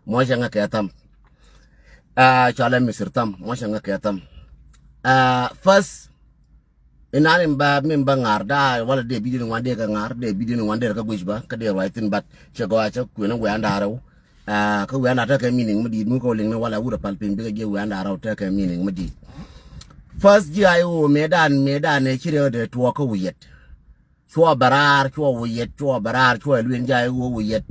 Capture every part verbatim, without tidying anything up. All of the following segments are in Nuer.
Muɔcɛ ŋä kɛ tham. Aa, cɔalɛ Misir tham, muɔcɛ ŋä kɛ tham. Aa, first, inan in ba, min ba ŋa̱r da, wala dee video ni wan dee kɛ ŋa̱r, dee video ni wan dee kɛ guic ba, kä dee ruac thin, but cɛ gɔaa cɛ kuɛn wi̱i̱ an da̱rɛw. Aa, kä wi̱i̱ an da̱rɛw tekɛ meaning mi di̱i̱t, mi kɛ liŋ ni wala wurɛ pal piny bikɛ jiɛ wi̱i̱ an da̱rɛw tekɛ meaning mi di̱i̱t. First, ji̱ ay ɣöö mëëdan, mëëdan ɛ ci rɛ dee tuɔɔk kä wi̱i̱ yɛt. Cuɔ bɛ raar, cuɔ wi̱i̱ yɛt, cuɔ bɛ raar, cuɔ lueŋ ji̱ ay ɣöö wi̱i̱ yɛt.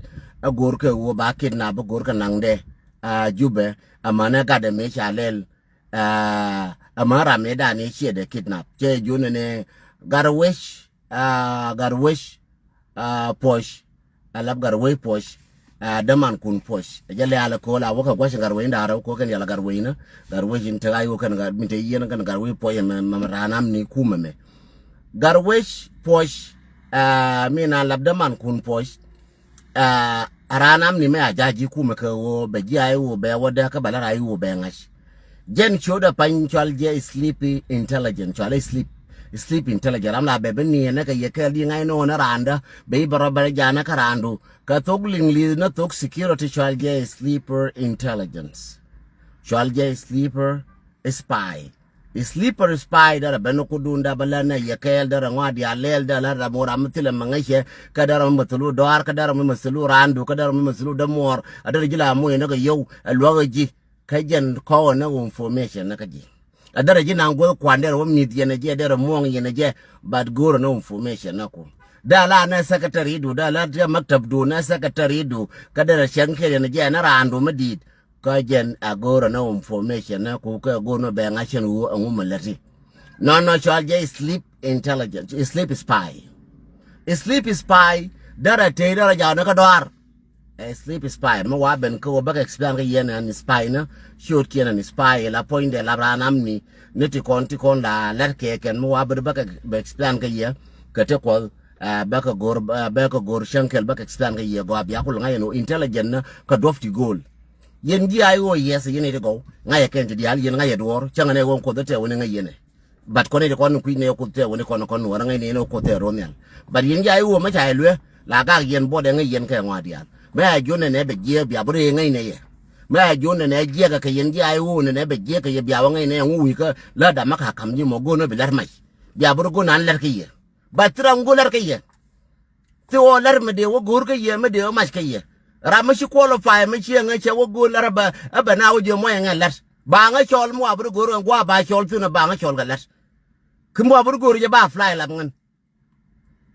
Ɛ go̱o̱r kɛ ɣöö ba kidnap, ɛ go̱o̱r kɛ naŋdɛ. Aa, Jubɛ, amäni gatdɛ mëë ca lɛl. Aa, amäni ram mëëdan ɛ ciɛ dee kidnap. Cɛ juɔ̱n ni Gatwec, aa, Gatwec, aa, Puɔc. Ɛ lap Gatwec Puɔc. Aa, dämankun Puɔc. Ɛ jɛ lɛ̈ɛ̈l ɛ ko̱o̱l a wä kɛ gua̱c in Gatwec in da̱rɛ wä ko̱o̱l kɛn yɛl a Gatwec ni. Gatwec in te ay wä kɛn gat, min te yiɛn kɛn Gatwec Puɔc ɛmɛ, mɛ, mɛ raan amni kumɛ mɛ. Gatwec Puɔc, aa, min a lap dämankun Puɔc. Aa, a raan amni mɛ a ja̱ ji̱ kumɛ kɛ ɣöö bɛ ji̱ ay ɣöö bɛ wä dee kä bɛ lär ay ɣöö bɛ ŋa̱c. Jɛn ciötdɛ pany cɔal jɛ sleepy intelligent, cɔal ɛ sleep, sleep intelligent. Ram la bɛ bi niɛn ni kɛ yɛ kɛɛl di ŋa̱c ni ɣän ni raandä, bɛ i̱ bɛ rɔ bɛ rɔ ja̱a̱n ni kä raandu. Kɛ thok liŋ li̱th ni thok security cɔal jɛ sleeper intelligence. Cɔal jɛ sleeper spy. Sleeper spy derɛ ben ni kudun dee bä lät ni yɛ kɛɛl, derɛ ŋɔak diaal lɛl, derɛ lät ram wä ram mi thilɛ mɛ ŋäcɛ, kä derɛ mi mäthulu dɔaar, kä derɛ mi mäthulu raandu, kä derɛ mi mäthulu dämuɔɔr. A derɛ ji̱ la moc ni kɛ yio̱w ɛ luäk ɛ ji̱. Kä jɛn kɔwä ni information ni kä ji̱. A derɛ ji̱ naŋ guäth kuan derɛ wä mi̱th yɛn ɛ jɛ, derɛ muɔ̱ŋ yɛn ɛ jɛ, but go̱o̱rä ni information ni ku. Dee la ni secretary du, dee la ti maktab du ni secretary du, kä derɛ cɛŋ kiɛ yɛn ɛ jɛ ni raandu mi di̱i̱t. Kä jɛn a go̱o̱rä ni information ni ku kɛ go̱o̱r ni bɛ ŋa̱c cɛn wu ɛŋu mi läti. Nɔnɔ cɔal jɛ sleep intelligence, sleep spy. Sleep spy, derɛ tey derɛ jaw ni kä dɔaar. Ɛ sleep spy mi wa ben kä wä bäkɛ explain kä yɛn ɛn spy ni. Ciötkiɛn ɛn spy la puɔ̱nydɛ la raan amni ni ti kɔn ti kɔn la lɛt kɛ kɛn mi wa bä bäkɛ bɛ explain kä yɛ. Kɛ ti kuɔth, ɛ, bäkɛ go̱r, ɛ, bäkɛ go̱r cäŋ kɛl bäkɛ explain kä yɛ gɔaa bia kul ŋa̱c ɛn intelligent ni kä duɔ̱p ti go̱o̱l. Yɛn ji̱ ay ɣöö yɛth yɛn iti gɔw ŋa̱cɛ kɛn ti diaal yɛn ŋa̱cɛ duɔ̱ɔ̱r cäŋɛ nɛ ɣöö kuoth tɛɛwä ni ŋäc yɛn ɛ. But kɔn iti kɔn kui̱ nɛ kuoth tɛɛwä ni kɔn kɔn nuɔ̱ɔ̱r ŋäc ni yɛn ɣöö kuoth tɛɛ ro̱n nhial. But yɛn ji̱ ay ɣöö mä ca yɛ luee la gak yɛn buɔt ɛ ŋäc yɛn kɛ ŋɔaa diaal. Mä a jiɔn nɛ nɛ bɛ jiɛ bia bä ree ŋäc nɛ yɛ. Mä a jiɔn nɛ nɛ jiɛkɛ kɛ yɛn ji̱ ay ɣöö nɛ nɛ bɛ jiɛ kɛ yɛ bia wä ŋäc nɛ yɛ ŋu wi̱i̱ kä lä dam mä ka ka̱m ji̱ mɔ go̱o̱n wä bi lɛr mac. Bia bä rɔ go̱o̱n an lɛr kä yɛ. But thil ram go̱o̱n lɛr kä yɛ. Thil ɣöö lɛr mi dee wä go̱o̱r kä yɛ, mi dee wä mac kä yɛ. Ram mi ci qualify mi ci ɛŋɛ cɛ wä go̱o̱r lɛr ɛ bɛ, ɛ bɛ na wä jiɛ muɔ̱c ɛŋɛ lɛr. Ba ŋä cɔl mi wa bi go̱o̱r ɛŋ gua̱a̱ ba cɔl thi̱n ɛ ba ŋä cɔl kɛ lɛr. Kä mi wa bi go̱o̱r jɛ ba fly lap ŋän.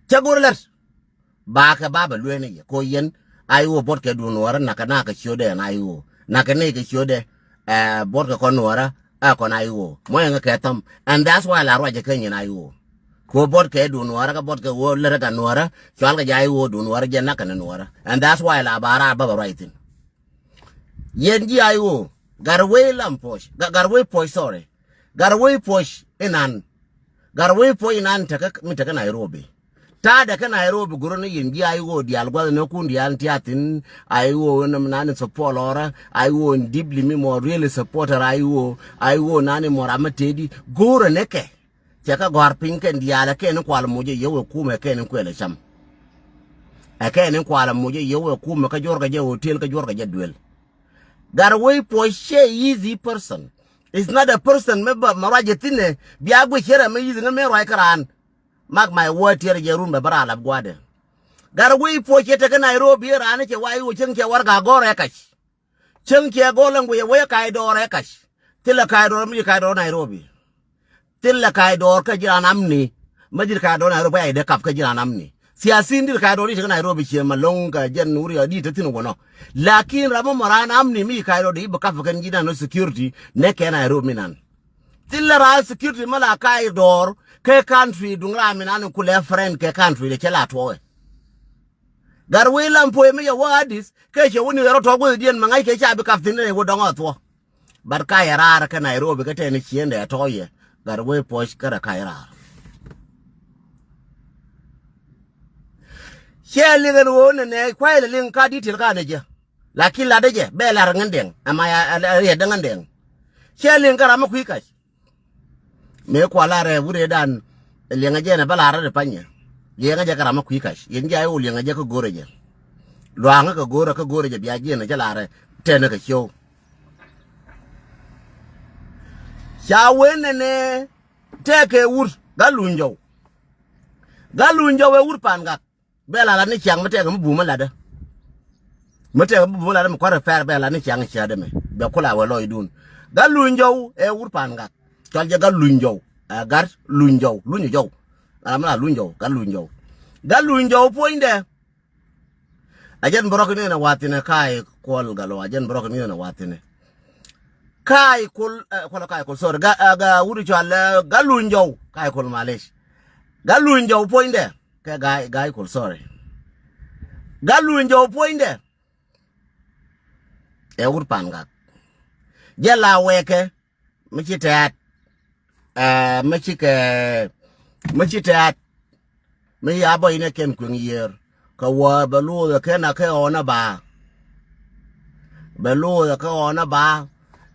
Cɛ go̱o̱r lɛr. Ba kɛ ba bɛ luee ni yɛ. Ko yɛn, ay wä buɔt kɛ duun wärä, nakä nakä ciötdɛ ɛn ay wä. Nakä ni kɛ ciötdɛ, ɛ, buɔt kɛ kɔn wärä, ɛ kɔn ay wä. Muɔ̱c ɛŋɛ kɛ thäm. And that's why la ruacɛ kä nyin ay wä. Ko buɔt kɛ duun wärä, kä buɔt kɛ wä lärä kɛ nuɔrä, cual kɛ jɛ ay wä duun wärä jɛ nakä ni nuɔrä. And that's why la ba raar bä bɛ ruac thi̱n. Yɛn ji̱ ay wä, gat wee lam puɔc, ga-, gat wee puɔc, sorry. Gat wee puɔc inan. Gat wee puɔc inan tekä, mi tekä Nairobi. Ta̱a̱dɛ kä Nairobi gurä ni yɛn ji̱ ay wä diaal gua̱th ni kun diaal ti a thi̱n, ay wä ni nan support lɔrä, ay wä ni deeply mi mɔ really supporter ay wä, ay wä nani mɔ ram mi tedi, gurä ni kɛ. Cɛ kɛ gɔ̱a̱r piny kɛn diaal ɛ kɛn kual muc ɛ yɛ wee kumɛ kɛn kuɛl ɛ cam. Ɛ kɛn kual muc ɛ yɛ wee kumɛ kä juɔrkɛ jɛ hotel kä juɔrkɛ jɛ duel. Gat wee puɔc cɛ easy person. It's not a person mi ba ma ruac jɛ thi̱n ɛ bia guic cɛ rɛ mi easy ŋä mi ruac kä raan. Mark my word, tiɛɛr jɛ run bɛ bä raan lap gua̱dɛ. Gat wee puɔc cɛ tekä Nairobi raan cɛ wa i̱ wä cäŋ cɛ warɛga gɔ̱r ɛ kac. Cäŋ cɛ gɔl ɛn guiyɛ wee ka̱a̱c dɔɔr ɛ kac. Thilɛ ka̱a̱c dɔɔr mi ji̱ ka̱a̱c dɔɔr Nairobi. Thilɛ ka̱a̱c dɔɔr kä ji̱ raan amni. Mi ji̱ ka̱a̱c dɔɔr Nairobi ay dee kap kä ji̱ raan amni. Siasin di̱t ka̱a̱c dɔɔr i̱ te kä Nairobi ciɛ Malɔŋ kɛ jɛn wuri a di̱t te thi̱n wänɔ. Lakin ram mɔ raan amni mi ji̱ ka̱a̱c dɔɔr di i̱ bi kap kɛn ji̱ nan security nɛ kɛ Nairobi nan. Thilɛ raan security mi la ka̱a̱c dɔɔr kɛ country duŋ raan mi nan kulɛ friend kɛ country de cɛ la tuɔɔkɛ. Gat wee lam puɔ̱c mi yɛ wä Addis kɛ cɛ wä ni rɔ tɔ̱ guäthdiɛn mɛ ŋa̱c kɛ ca bi kap thi̱n rɛy wä dɔ̱ŋ a thuɔ̱. But ka yɛ raar kä Nairobi kä tɛn ciëndɛ tɔ̱ yɛ. Gat wee puɔ̱c kärɛ ka yɛ raar. Cɛ liŋ ɛn ɣöö nɛ nɛ kuay lɛ liŋ ka detail ka nɛ jɛ. Lakin latdä jɛ bɛ lar ŋän dɛŋ ɛma ya riɛt dä ŋän dɛŋ. Cɛ liŋ kä ram mi kui̱ kac. Mëë kua larɛ wurɛ dan liɛŋɛ jɛ nɛ bä larɛ di panyɛ. Liɛŋɛ jɛ kä ram mi kui̱ kac yɛn jɛ ay wä liɛŋɛ jɛ kä go̱rɛ jɛ. Luaŋä kä go̱rɛ kä go̱rɛ jɛ bia jiɛn ɛ jɛ larɛ. tɛnɛ kɛ cio̱w. Ca wen nɛnɛ tɛkɛ wur Gat Luny Jɔw. Gat Luny Jɔw ɛ wur Pangak. Bɛ la la ni ciaŋ mi tɛkɛ mi bumä latdä. Mi tɛkɛ mi bumä latdä mi kuarɛ pɛr bɛ la ni ciaŋ cia̱dä mɛ. Bɛ kula wɛ lɔcdun. Gat Luny Jɔw ɛ wur Pangak. Cɔl jɛ Gat Luny Jɔw. Ɛ Gat Luny Jɔw. Luny Jɔw. Ram la Luny Jɔw. Gat Luny Jɔw. Gat Luny Jɔw puɔ̱nydɛ. A jɛn bɛ rɔk ni nɛ wathinɛ Ka̱a̱y Kuɔl Gatluak, a jɛn bɛ rɔk ni nɛ wathinɛ. Ka̱a̱y Kuɔl, ɛ, Kuɔl, Ka̱a̱y Kuɔl, sorry. Ga, ɛ, ga wut cɔal, ɛ, Gat Luny Jɔw, Ka̱a̱y Kuɔl, malish. Gat Luny Jɔw puɔ̱nydɛ kɛ Ga̱a̱y, Ga̱a̱y Kuɔl, sorry. Gat Luny Jɔw puɔ̱nydɛ ɛ wut Pangak. Jɛ la wɛkɛ mi ci tɛ̈t, ɛ, mi ci kɛ, mi ci tɛ̈t, mi ya bä inɛ kɛn kueŋ yiër. Kɛ wä bɛ luuth ɛ kɛn a kɛ ɣɔn a ba. Bɛ luuth ɛ kɛ ɣɔn a ba.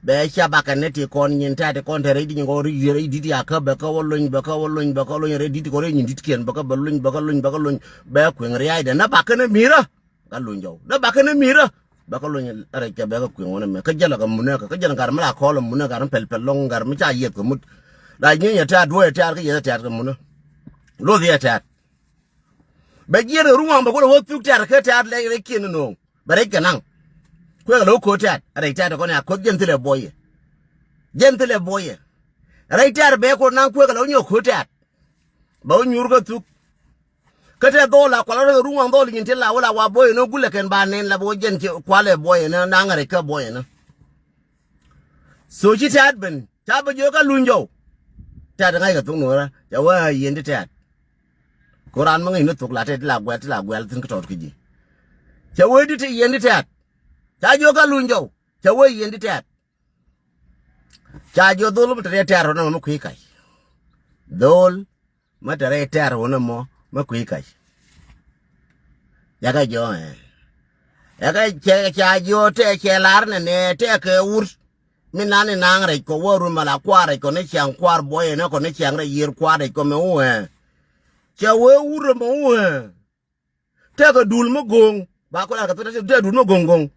Bɛ ca bakɛ ni ti kɔn nyin tɛ̈t ti kɔn te rɛy di̱t nyin kɔn rɛy di̱t ya kä bɛ kä wä lony, bɛ kä wä lony, bɛ kä lony rɛy di̱t kɔn rɛy nyin di̱t kiɛn bɛ kä bɛ lony, bɛ kä lony, bɛ kä lony. Bɛ kueŋ riaydɛ na bakɛ ni mi̱rä. Gat Luny Jɔw. Dee bakɛ ni mi̱rä. Bɛ kä lony rɛc kɛ bɛ kä kui̱ŋ wänɛ mɛ. Kä jälɛ kɛ munɛ kɛ, kä jälɛ gat mi la kɔɔl munɛ gat mi pɛl pɛl lɔŋ gat mi ca yieth kɛ mut. La nyieny ɛ tɛ̈t duɔ̱ɔ̱c ɛ tɛ̈t kä yieth ɛ tɛ̈t kɛ munɛ. Loth yɛ tɛ̈t. Bɛ jiɛn kɛ ruŋ waŋ bɛ kulɛ wä thuk tɛ̈t kɛ tɛ̈t lɛ rɛc kiɛn ni no̱o̱ŋ. Bɛ rɛc kɛ naŋ. Kuekɛ lɛ wä ko̱o̱t tɛ̈t. Rɛc tɛ̈t kɔn ya ko̱o̱t jɛn thilɛ buɔyɛ. Jɛn thilɛ buɔyɛ. Rɛc tɛ̈t bɛ kulɛ naŋ kuekɛ lɛ wä nyɔk ko̱o̱t tɛ̈t. Bɛ wä nyuur kä thuk. Kä tɛ dhol a kual rɔ ruŋ waŋ dhol nyin ti la wä la wa buɔyɛ ni gulɛ kɛn ba nɛn la bä wä jɛn ci kualɛ buɔyɛ ni naŋ rɛc kä buɔyɛ ni. So ci tɛ̈t ben ca bä jiök Gat Luny Jɔw. Tɛ̈t ŋa̱c kɛ thok nuɔrä ca wee a yieen ti tɛ̈t. Ko raan mi ŋäc ni thok la tɛ̈t ti la guɛl ti la guɛl thi̱n kä tɔt kä ji̱. Ca wee di ti yieen ti tɛ̈t. Ca jiök Gat Luny Jɔw ca wee yieen ti tɛ̈t. Ca jiök dhol mi te rɛy tɛ̈r ɣän ɛmɔ mi kui̱ kac. Dhol mi te rɛy tɛ̈r ɣän ɛmɔ mi kui̱ kac. Jakɛ jiök ɛ. Jakɛ cɛ ca jiök tɛ cɛ lar nɛ nɛ tɛ kɛ wur. Mi nan ni naŋ rɛc kɔ wä run mala kuaar rɛc kɔ ni ciaŋ kuaar buɔyɛ ni kɔ ni ciaŋ rɛc yiër kuaar rɛc kɔ mɛ wä ɛ. Cɛ wee wur ɛmɔ wä ɛ. Tɛkɛ dul mi go̱o̱ŋ. Ba ku lar kɛ thok tɛt tɛ dul mi go̱o̱ŋ go̱o̱ŋ.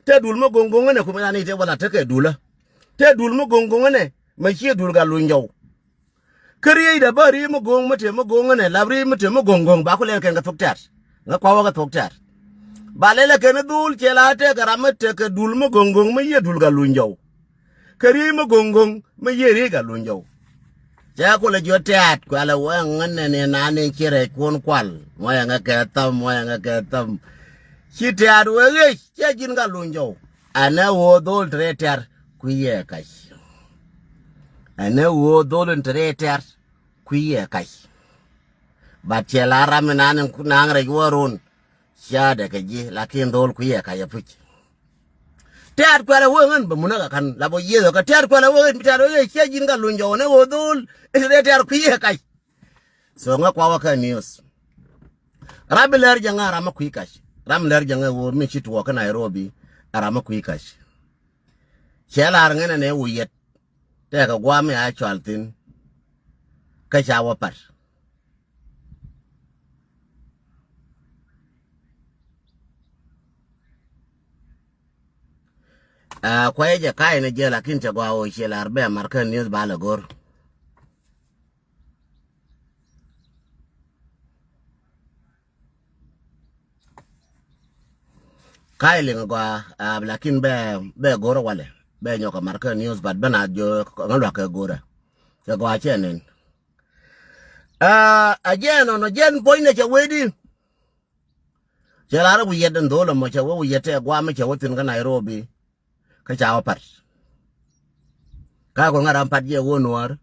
Tɛ dul mi go̱o̱ŋ go̱o̱ŋ ɛnɛ ku mi ran i̱ tɛ wala tekɛ dulä. Tɛ dul mi go̱o̱ŋ go̱o̱ŋ ɛnɛ mɛ ciɛ dul Gat Luny Jɔw. Kä riecdɛ bä riec mi go̱o̱ŋ mi tëë mi go̱o̱ŋ ɛnɛ lap riec mi tëë mi go̱o̱ŋ go̱o̱ŋ ba ku lɛl kɛn kɛ thok tɛt. Ŋä kua̱wä kɛ thok tɛt. Ba lɛl kɛn dhul ciɛ la tɛkɛ ram mi tekɛ dul mi go̱o̱ŋ go̱o̱ŋ mi yiëë dul Gat Luny Jɔw. Kɛ riec mi go̱ŋ go̱ŋ mi yiëë riec Gat Luny Jɔw. Cɛ kulɛ jiɔ tɛ̈t kualɛ wee ŋän nɛn in naan in ci rɛc kuɔn kual muɔyɛ ŋä kɛ thäm muɔyɛ ŋä kɛ thäm. Ci tɛ̈t wee ɣec cɛ ji̱n Gat Luny Jɔw. Ɛn ɛ ɣöö dhol te rɛy tɛ̈r kui̱ yɛ kac. Ɛn ɛ ɣöö dhol in te rɛy tɛ̈r kui̱ yɛ kac. Bat cɛ la ram in naan in naan rɛc wä run. Ca dɛ kɛ ji̱ lakin dhol kui̱ yɛ kac ɛ puc. Tɛ̈t kuɛlɛ wee ŋän bɛ munä kɛ ka̱n la bä yiëth ɛ kɛ tɛ̈t kuɛlɛ wee ŋän bi tɛ̈t wee ŋän ciɛ ji̱n Gat Luny Jɔw ni ɣöö dhol in te rɛy tɛ̈r kui̱ yɛ kac. So ŋä kuawä kɛ news. Ram bi lɛr jɛ ŋä ram mi kui̱ kac. Ram mi lɛr jɛ ŋä ɣöö mi ci tuɔɔk kä Nairobi. Ɛ ram mi kui̱ kac. Cɛ lar ŋän ɛn ɛ wi̱i̱ yɛt. Tɛkɛ gua̱a̱m mi a cɔal thi̱n. Kä ca wä pat. Aa, kuayɛ jɛ ka̱a̱c ni jɛ lakin cɛ gɔaa ɣöö ciɛ lar bɛ American news ba lɛ go̱r. Ka̱a̱c liŋ gɔaa, aa, lakin bɛ, bɛ go̱r walɛ. Bɛ nyɔk American news but bɛ na jiök ŋä lua̱k kɛ go̱rɛ. Cɛ gɔaa cɛ nen. Aa, a jɛn nɔnɔ jɛn puɔ̱nynɛ cɛ wecdi. Cɛ lar wi̱i̱ yɛt ɛn dho̱l ɛmɔ cɛ wä wi̱i̱ yɛt tɛ guam cɛ wä thi̱n kä Nairobi. Kä ca wä pat. Ka kul ŋa̱t ram pat jɛ wä nuäär.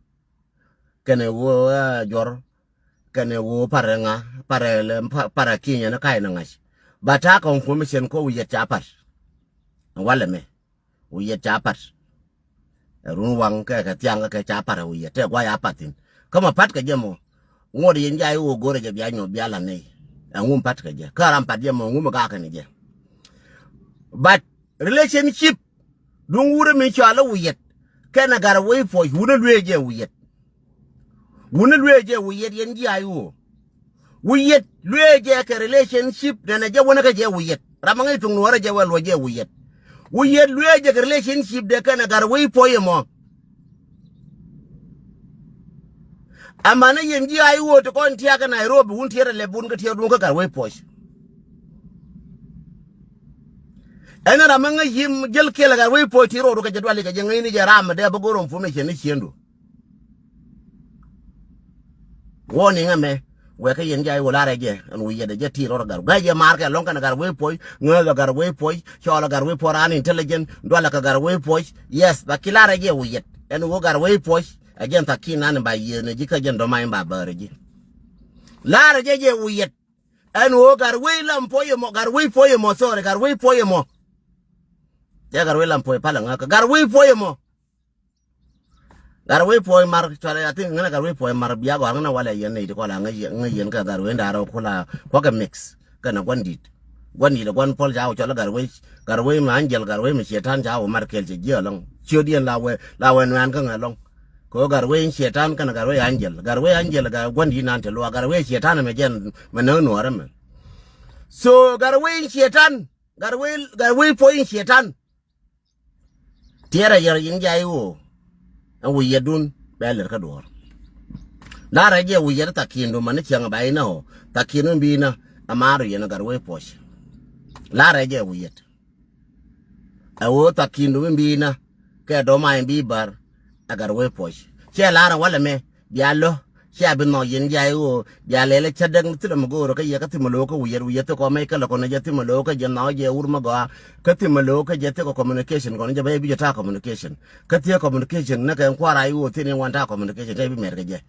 Kɛnɛ wä, aa, juɔr. Kɛnɛ wä parɛ ŋa, parɛ lɛ, pa-, parɛ kinyɛ ni ka̱y ni ŋa̱c. Ba ta̱a̱ kɔŋ kuɔ̱m cɛn kɔ wi̱i̱ yɛt ca pat. Walɛ mɛ. Wi̱i̱ yɛt ca pat. Ɛ run waŋ kɛ kɛ thiaŋ kɛ ca pat ɛ wi̱i̱ yɛt tɛ guay a pat thi̱n. Kä mɔ pat kɛ jɛ mɔ. Ŋuɔ̱t yɛn jay wä go̱rɛ jɛ bia nyɔ bia la nɛy. Ɛ ŋum pat kɛ jɛ. Kä ram pat jɛ mɔ ŋum ɛ gakɛ ni jɛ. But relationship. Duŋ wurɛ mi cɔal ɛ wi̱i̱ yɛt. Kɛn ɛ gat ɛ wec puɔc wunɛ luee jɛ wi̱i̱ yɛt. Wuni luee jɛ wi̱i̱ yɛt yɛn ji̱ a i̱ ɣöö. Wi̱i̱ yɛt luee jɛ kɛ relationship nɛnɛ jɛ wänä kä jɛ wi̱i̱ yɛt. Ram aŋäc thuŋ nuɔ̱ɔ̱rä jɛ wɛ luɔ̱c jɛ wi̱i̱ yɛt. Wu yet luee jɛ kɛ relationship dɛ kɛnɛ Gatwec Puɔ̱c ɛmɔ. Amanɛ yɛn ji̱ a i̱ ɣöö ti kɔn tiakä Nairobi wun tiɛt alɛp wun kä tiɛt wun kä Gatwec Puɔ̱c. Ɛn ram mi ŋäc yi̱m jäl kiɛl Gatwec Puɔ̱c ti rɔɔdu kɛ jɛ duali kɛ jɛ ŋäcni jɛ ram mi dee bä go̱r information ni ciëndu. Warning ɛmɛ wɛɛkä yɛn jɛ a i̱ ɣöö larɛ jɛ ɛn wi̱i̱ yɛt ɛ jɛ ti rɔɔdu Gatwec. Gäi jɛ maarkɛ ɛlɔ̱ŋ kɛnɛ Gatwec Puɔ̱c, ŋääth ɛ Gatwec Puɔ̱c, cɔɔl ɛ Gatwec Puɔ̱c raan intelligent, dualɛ kɛ Gatwec Puɔ̱c. Yes, but ki larɛ jɛ wi̱i̱ yɛt ɛn ɣöö Gatwec Puɔ̱c ɛ jɛn thakin nan ba yiëënɛ ji̱ kä jɛn dɔ̱ma̱ny ba bäärɛ ji̱. Larɛ jɛ jɛ wi̱i̱ yɛt ɛn ɣöö Gatwec Lam Puɔ̱c ɛmɔ, Gatwec Puɔ̱c ɛmɔ, sorry, Gatwec Puɔ̱c ɛmɔ. Cɛ Gatwec Lam Puɔ̱c palɛ ŋäkä, Gatwec Puɔ̱c ɛmɔ. Gatwec Puɔ̱c mar cualɛ, I think ŋänɛ Gatwec Puɔ̱c mar bia gɔ̱a̱r ŋänɛ walɛ yɛn nɛy ti kɔla ŋäc yɛn kɛ Gatwec Ndaarä kula kuakɛ mix kɛnɛ Gua̱n Di̱t. Gua̱n Di̱t ɛ Gua̱n Puɔl ca wä cɔl Gatwec, Gatwec mɛ Angel, Gatwec mɛ Cietan ca wä mar kɛɛl cɛ jiɛ ɛlɔ̱ŋ. Ciötdiɛn la wee, la wee nuɛɛn kä ŋɛ ɛlɔ̱ŋ. Kɛ ɣöö Gatwec in Cietan kɛnɛ Gatwec Angel, Gatwec Angel ɛ Gua̱n Di̱t nan te luaak, Gatwec Cietan ɛmɛ jɛn mɛ näk nuɔɔrä mɛ. So Gatwec in Cietan, Gatwec, Gatwec Puɔ̱c in Cietan. Tiɛɛrɛ yɛr yin jay ɣöö ɛn wi̱i̱ yɛtdun bɛ lɛr kä duɔ̱ɔ̱r. La̱rɛ jɛ wi̱i̱ yɛt thakindu mani cieŋ ba inɛ ɣöö thakindu in bi̱i̱nä ɛ ma̱a̱r yɛn ɛ Gatwec Puɔ̱c. La̱rɛ jɛ wi̱i̱ yɛt ɛ ɣöö thakindu in bi̱i̱nä kɛ dɔ̱ma in bi̱i̱ bär ɛ Gatwec Puɔ̱c. Cɛ la̱rɛ walɛ mɛ bia lo̱. Cia bi nhɔk yɛn jay ɣöö bia lɛl cä däk ni thilɛ mi go̱o̱rä kä yɛ kä thimɛ lo̱o̱ kä wi̱i̱ yɛt, wi̱i̱ yɛt thikɔ mɛ kɛ lɛ kɔn jɛ thimɛ lo̱o̱ kä jɛ nhɔk jɛ wur mi gɔaa. Kä thimɛ lo̱o̱ kä jɛ thikɔ communication kɔn jɛ bɛ bi jɛ ta̱a̱ communication. Kä thiee communication ni kɛ kua̱r a i̱ ɣöö thiee ni wan ta̱a̱ communication te bi mɛr kɛ jɛ.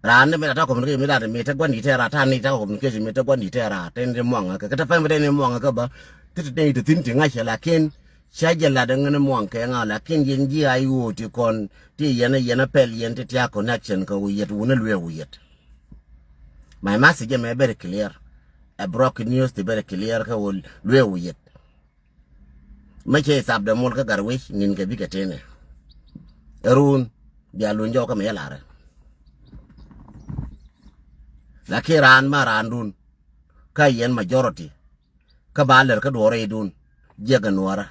Raan ni mi la ta̱a̱ communication mi la mi te Gua̱n Di̱t tɛɛr a ta̱a̱ ni ta̱a̱ communication mi te Gua̱n Di̱t tɛɛr a te ni muɔŋ kä kä te pɛm te ni muɔŋ kä bä. Ti te ni te thi̱n ti ŋa̱c cɛ lakin Cä jɛ lat ɛŋä ni muɔ̱ɔ̱ŋ kɛ ŋa̱, lakin yɛn ji̱ a i̱ ɣöö ti kɔn ti yɛn a yɛn a pɛl yɛn ti tia̱a̱ connection kɛ wi̱i̱ yɛt wun a luee wi̱i̱ yɛt. My message ɛmɛ very clear. Ɛ broken news ti very clear kɛ ɣöö luee wi̱i̱ yɛt. Mä cɛ ithap dɛ mol kä Gatwec nin kɛ bikɛ tenɛ. Ɛ run bia luny jɔw kä mɛ yɛ larɛ. Lakin raan ma raandun kä yɛn majority. Kä ba lɛr kä duɔ̱ɔ̱r rɛydun jiɛk ɛ nuɔ̱ɔ̱rä.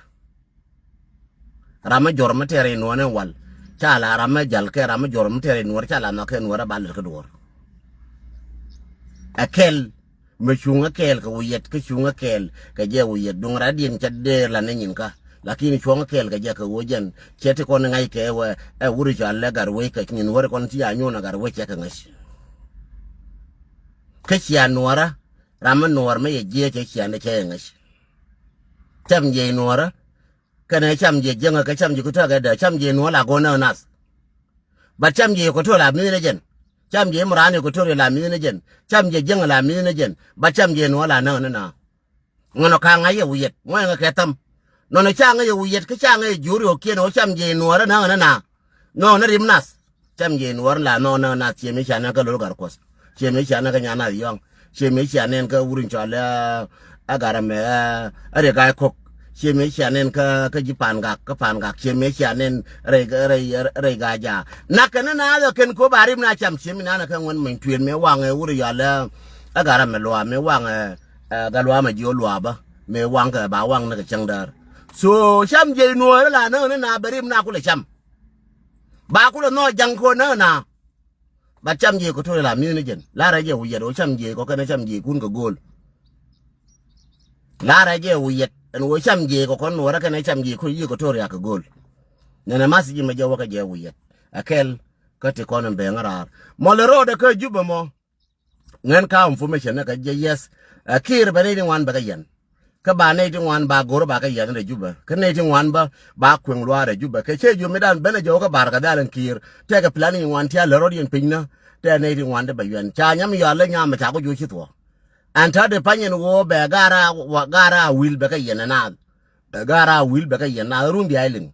Ram mi jɔr mi tɛɛr i̱ nuɔ̱ɔ̱rä ni wal ca la ram mi jal kɛ ram mi jɔr mi tɛɛr i̱ nuɔ̱ɔ̱rä ca la nhɔk kɛ nuɔ̱ɔ̱rä ba lɛr kä duɔ̱ɔ̱r. Ɛ kɛl mi cuŋä kɛɛl kɛ wi̱i̱ yɛt kä cuŋä kɛɛl kɛ jɛ wi̱i̱ yɛt duŋ radiɛn ca dee la ni nyin kä. Lakin cuɔ̱ŋä kɛɛl kɛ jɛ kɛ ɣöö jɛn cɛ ti kɔn ŋa̱c kɛ wɛ ɛ wuri ca lɛ Gatwec kɛ nyin wä ri kɔn ti a nyuɔn ɛ Gatwec cɛ kɛ ŋäc. Kä cia nuɔ̱ɔ̱rä ram mi nuɔɔr mi yɛ jiɛc cɛ ciandɛ cɛ yɛ ŋäc. Cam jiɛc nuɔɔrä kɛnɛ cam jiɛc jiäŋä kɛ cam jiɛc kutäk ɛ dee cam jiɛc nuɔɔr la go̱o̱r näk nath. But cam jiɛc Equatoria la mi̱i̱n ɛ jɛn. Cam jiɛc muraan Equatoria la mi̱i̱n ɛ jɛn. Cam jiɛc jiäŋä la mi̱i̱n ɛ jɛn. But cam jiɛc nuɔɔr la näk ni na. Ŋɔnɔ ka ŋa̱c yɛ wi̱i̱ yɛt ŋɔ̱ ɛŋɛ kɛ tham. Nɔnɔ ca ŋäc yɛ wi̱i̱ yɛt kä ca ŋäc yɛ jiöör yɛ ɣɔ̱kiɛn ɣöö cam jiɛc nuɔɔrä näk ni na. Nɔnɔ rim nath. Cam jiɛc nuɔɔr la nɔɔk näk nath ciɛ mi cia nɛn kä Lol Gatkuɔth. Ciɛ mi cia nɛn kä Nyan Nath Yɔ̱ɔ̱ŋ. Ciɛ mi cia nɛn kä wur in cɔal ɛ Gat Amɛ ɛ Rɛy Ga̱a̱c Kok. Ciɛ mi cia nɛn kä kä ji̱ Pa̱a̱n Gak kä Pa̱a̱n Gak. Ciɛ mi cia nɛn rɛy rɛy rɛy Ga̱a̱c Jaak. Nak kɛn ni naath ɛ kɛn ko̱ ba rim na cam ciɛ mi naan ɛ kɛ ŋuɛn mɛny tuëën mi waŋ ɛ wur in cɔal ɛ Gat Amɛ Luaap mi waŋ ɛ Gat Luaap mɛ jiök Luaap bä. Mi waŋ kɛ ba waŋ ni kɛ cäŋ däär. So cam jiɛc nuɔɔr la näk ni na bɛ rim na kulɛ cam. Ba kulɛ nhɔk ja̱ŋ ko̱ näk na. But cam jiɛc Equatoria la mi̱i̱n ni jɛn. La̱rä jɛ wi̱i̱ yɛt ɣöö cam jiɛc kɔ kɛnɛ cam jiɛc kun kɛ go̱o̱l. La̱rä jɛ wi̱i̱ yɛt ɛn ɣöö cam jiɛc kɔ kɔn nuɔɔrä kɛnɛ cam jiɛc kun yiëë Equatoria kɛ go̱o̱l. Nɛnɛ math ji̱ mɛ jɛ wäkɛ jɛ wi̱i̱ yɛt. Ɛ kɛl kä ti kɔn in bɛɛŋä raar. Mɔlɛ ro̱o̱dɛ kä Jubɛ mɔ. Ŋän ka information ni kɛ jɛ yes. Ɛ Kiir bɛ nɛy ti ŋuan bɛ kɛ yɛn. Kä ba nɛy ti ŋuan ba go̱r ba kɛ yɛn rɛ Jubɛ. Kä nɛy ti ŋuan ba, ba kueŋ luaar rɛ Jubɛ. Kɛ cɛ Jubɛ mi dan ben ɛ jɔw kä Bar Ghazal in Kiir. Tɛkɛ plan in ŋuan ti a lät rɔ̱diɛn piny nä. Tɛ nɛy ti ŋuan ti bɛ yuɛn. Ca nyam yɔal lä nyam ca ku juc ci thuɔ̱k. Ɛn ta̱t di pany in ɣöö bɛ gaar a, gaar a wil bɛ kɛ yɛn ɛ naath. Bɛ gaar a wil bɛ kɛ yɛn naath run bia iliŋ.